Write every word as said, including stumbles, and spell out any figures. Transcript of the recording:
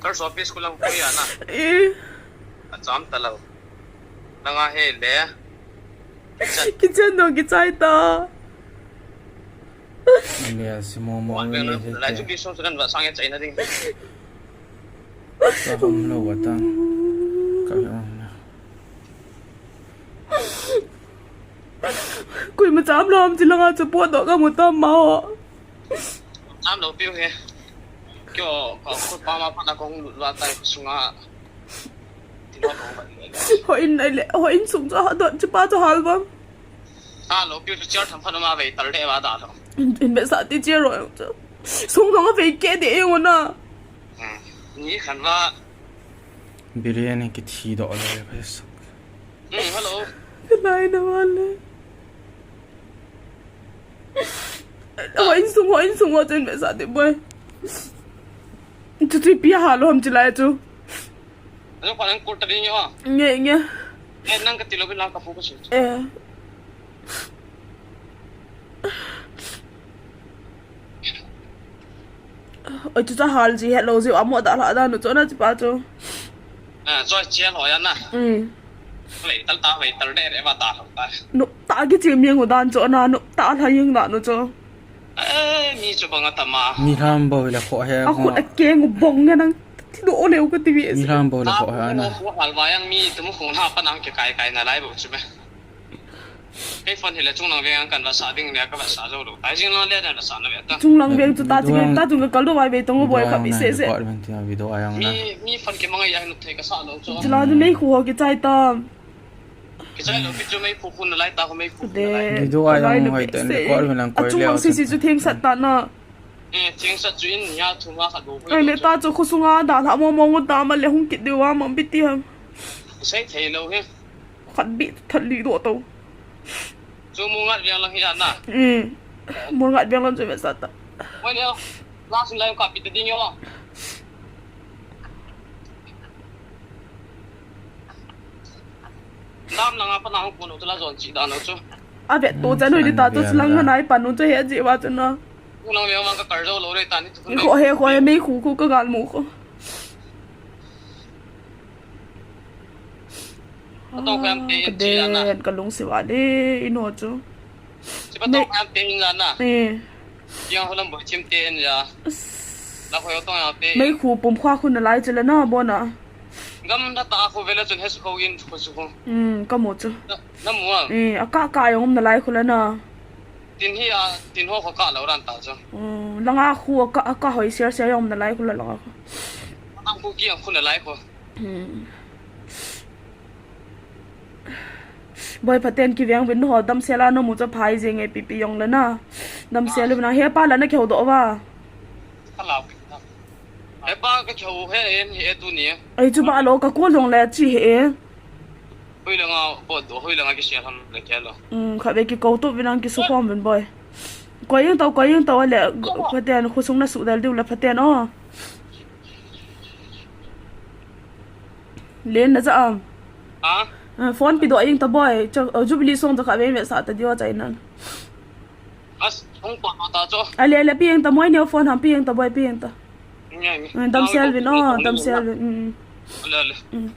First office ko lang ko ya na. Eh. Acham ta lo. Nanga he le. Kitchen dong kichai ta. Nia si mo mo. Wan ni bel he lai te. Chu ki song kan va sang ya chai na ding. Ka hom lo wa ta. Ka hom na. Koima cham lom chi langa chu potdoh kamu tam ma o. Cham lo piu he. Kio ka khut pa ma pa na kong lut va tai sunga. Ti lo kong va. Houin ai le, houin sung chu ha dot chi pa chu hal bang. Ha lo piu chu chair tham pha ma vei tal de va da lo. In, in be sa ti chair ro chu. Sung dong a vei ke de e ngona. Hmm. Ni khan va. Biryani kithi doh le. Hmm, hello. Kalai na wale. Houin sung, houin sung, houin sung, houin sung, boy. Chuti pia halo ham chilai chu. Ano pa nang kurta din yo. Nge, nge. Eh, nang katilo bin lang kapu kasi. Eh. Oi, chu cha hal ji hello ji amo da la da nu chu na chi pa chu. Ah, choi chia lo ya na. Mm. Vei tal ta, vei tal de re va ta lo ta. Nu ta ki chi mi ngu dan chu na, nu ta la ying da nu chu. Eh, mi chu bang a ta ma. Mi lam bo le kho he. A khu a ke ngu bong nge nang ti do le u ka ti vi. Mi lam bo le kho he na. Khu hal va yang mi tu mu khu na pa nang ke kai kai na lai bo chu me. Kei phone hi le chunglang veng kan va sa ding le ka va sa zo lo. Tai jing lang le dan va sa na ve ta. Chunglang veng chu ta chi ta chung ka kal do vai ve tong boi kha mi se se. Video a yang na. Mi, mi phone ke mangai ya nu thei ka sa lo chu. Chila chu mei khu ho ki chai tam. Ki chai lo ki chu mei khu khu na lai ta khu mei khu khu na lai. Video a yang hoi ten ko ri lang ko le. Chunglang si si chu theng sat ta na. Eh, theng sat chu in ya thu ma kha do. Ai me ta chu khu sunga da la mo mo ngu ta ma le hung kit de wa ma bi ti ham. Sai thei lo he. Khat bih that li doh to. Chu mu ngat viang lang hi a na. Eh. Mu ngat viang lang chu ve sa ta. Oi le. La sing lai ka pi te ding yo. Dam lang a pa na hung ko no chu la jon chi da no chu. A ve to chan hoi di ta to lang na nai pa no chu he ji wa chu na. Ku lang viang ka kar jo lo re ta ni chu. Ko he ko he mei khu khu ka gal mu ko. Patong kham te in chi ana. Ka lung siwa le ino chu. Chi patong kham te in ana. Eh. Yang holam bo chim te in ya. La khoi tong ya te. Mei khu pum khwa khu na lai chila na bona. Gam da ta khu vela chun he su khu in khu su khu. Hmm, ka mu chu. Na mu a. Eh, a ka ka yong na lai khu la na. Tin hi a, tin ho kho ka lo ran ta chu. Hmm, langa khu a ka, a ka hoi siar siar yong na lai khu la langa khu. Ang khu ki ang khu na lai khu. Hmm. Boi phaten ki veng vin ho dam sela no mu cha phai jeng e pi pi yong la na. Dam sel vin he pa la na kheu do va. Ka lau. He pa ka kheu he en he tu ni. Ai chu ba lo ka ko long le chi he. Hoi langa bot do, hoi langa ki share ham le kya lo. Hmm, kha ve ki ko tu vin ang ki su khom vin boi. Ko yung tau, ko yung tau le phaten khu sung na su dal diu la phaten o. Len na cha am. Ha? Ah, phone pi do ing ta boi. Cha, uh, Jubilee song cha kha ve me sa ta dio cha inan. As, hung pa ta cho. Ale, ale pi ing ta moi neo phone ham pi ing ta boi pi ing ta. Nge, nge. Ah, dam sel vin o, dam sel vin. Mm. Ale, ale. Mm.